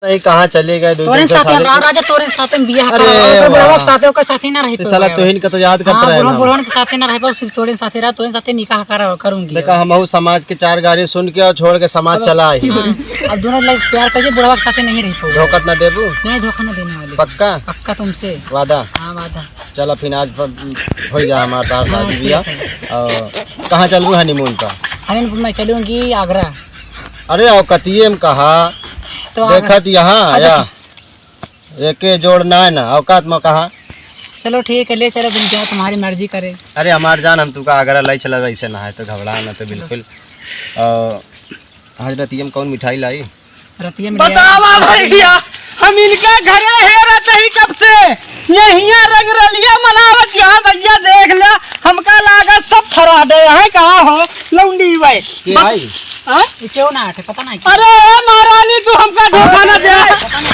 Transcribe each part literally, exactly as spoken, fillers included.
नहीं, कहाँ चले गए? दो तोरे दिन से साथे शादी हम राजा, तोरे साथे हम बियाह अरे करा, ओकर बुढ़वा वाह। के साथे, ओकर साथे ना रह तो पावे। साला तोहिन का तो याद करता हाँ, रहे बुढ़वा, ना। बुढ़वन के साथे ना रह पावे, सिर्फ तोरे साथे रहा, तोरे साथे निकाह करा, करूंगी। देखा, हमहू समाज के चार गारी सुन के और छोड़ के समाज अब चला आई। हाँ, अब दोनों लोग प्यार करके बुढ़वा के साथे नहीं रह पावे। धोखा ना देबू? नहीं, धोखा ना देने वाली। पक्का? पक्का तुमसे। वादा? हाँ, वादा। चला फिर आज पर हो जा हमार तार हाँ, शादी ठीक बियाह। है। और कहाँ चलबू honeymoon पर? Honeymoon मैं चलूंगी आगरा। अरे औकतिये में कहा, तो आगरा। देखत यहाँ अच्छा, आया। अच्छा। एके जोड़ ना है ना, औकात में कहा। चलो ठीक है, ले चलो तुम, जो तुम्हारी मर्जी करे। अरे हमार जान, हम तुका आगरा लाई चला, वैसे ना है तो घबरा ना तो बिल्कुल। और आज रतिया में कौन मिठाई लाई? रतिया में बतावा भैया, हम इनका घरे हेरत ही कब से, यहिया रंगरलिया मनावत यहाँ भैया देख ले, हमका लागत सब फराडे हैं, कहाँ हो लौंडी भाई? के बस आई? हाँ? ये क्यों ना आटे, पता नहीं क्यों। अरे ए महारानी, तू हमका धोखा ना दे।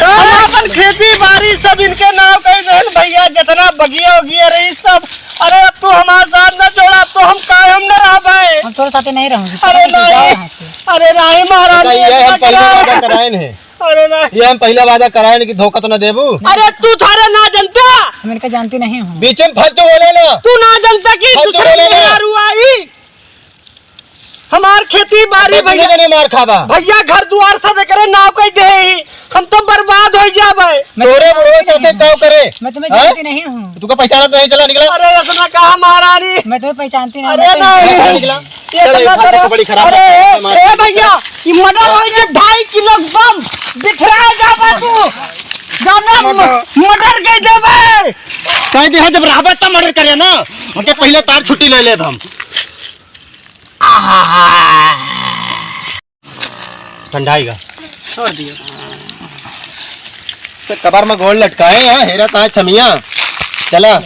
हम अपन खेती बारी सब इनके नाव कई देन भैया, जितना बगिया उगिया रही सब। अरे अब तू हमारे साथ ना जोड़ा, अब तो हम कायम न रहबे। हम तोरे साथे नहीं रहूंगी। अरे पता नहीं, नहीं। जाओ यहाँ से। अरे नहीं महारानी, ये हम ऐसा पहले करा। वादा कराए नहीं। अरे नहीं। ये हम पहला वादा कराए नहीं कि धोखा तो ना देबू। अरे तू थारे ना जनता। हम इनका जानती नहीं हूँ। बीच में फालतू बोले ना। तू ना जनता कि फालतू दूसरे बोले ना। मेहरारू आई। हमार खेती बारी अब भैया, दुनिया ने मार खाबा। भैया घर दुआर सब एकरे नाव कई दे ही, हम तो बर्बाद हो जाबे। मैं तोरे तुम्हें बुढ़वे जानती साथे नहीं हूँ। काव करे? मैं तुम्हें हाँ? जानती नहीं हूँ। तुका पहचाना तो नहीं चला, निकला। अरे ऐसा कहा महारानी। मैं तुम्हें पहचानती नहीं, अरे मैं तो नहीं। निकला, निकला। ये चल, सब ये ना हालत करो। तो बड़ी खराब अरे है, ए, मार ए भैया, ये मर्डर हो गया, ढाई किलो बम बिखरा जाबा तू। गाना म-, मर्डर कह देबे। कह दे, जब रहबे तब मर्डर करे ना। उनके पहले तार छुट्टी ले लेब हम। ठंडाई का। छोड़ दियो। तो कबर में गोड़ लटकाए हैं, हेरा कहाँ छमिया? चला।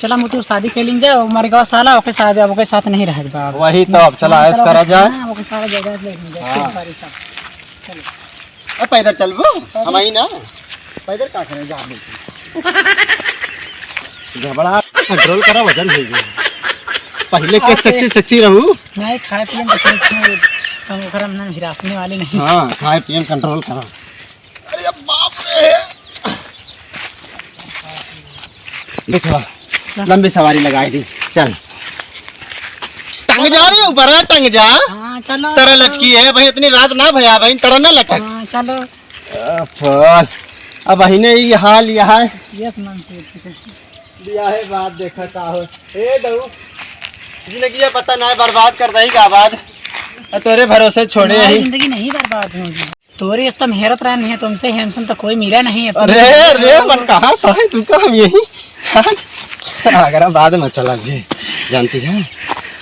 चला मोती, शादी कर लीन जाए, वो मर गवा साला, ओके साथ, अब ओके साथ नहीं रह जाए। वही तो, अब चला, हाँ, ऐश चला, करा ओके, जाए। हाँ, ओके सारा जगह ले लीन जाए, हाँ। खेत बाड़ी सब। चलो। अब पैदल चलबो? पैदल। हम आई ना। पैदल का करें, जा आप लोग। घबरा, control करा, वजन हो गया। पहले के आप sexy, sexy रहू। नहीं, खाए पिए में तकलीफ नहीं, हम ओकरा में हिरासने वाले नहीं। हाँ, खाए पिए में control करा। अरे बाप रे। बिछवा, लंबी सवारी लगाई दी। चल। टंग जा रे ऊपर, टंग जा। हाँ, चलो। तरह लटकी है भाई, इतनी रात ना भया भाई, तरह ना लटक। हाँ, चलो। अ, फल। अब अहिने ई हाल यह है। Yes, मन से। दिया है बात, देखा का हो। ए दऊ, जिंदगी ये पता ना है, बर्बाद कर दही का आबाद। अ, तोरे भरोसे छोड़े हमारी यही। जिंदगी नहीं बर्बाद होगी। तोरी इस तम हेरत रहे नहीं, तुमसे handsome तो कोई मिला नहीं है। अरे, अरे, मन कहाँ था है तू का, हम यही। आगरा बाद में चला जी, जानती है?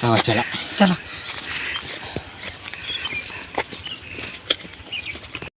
हाँ, चला। चला।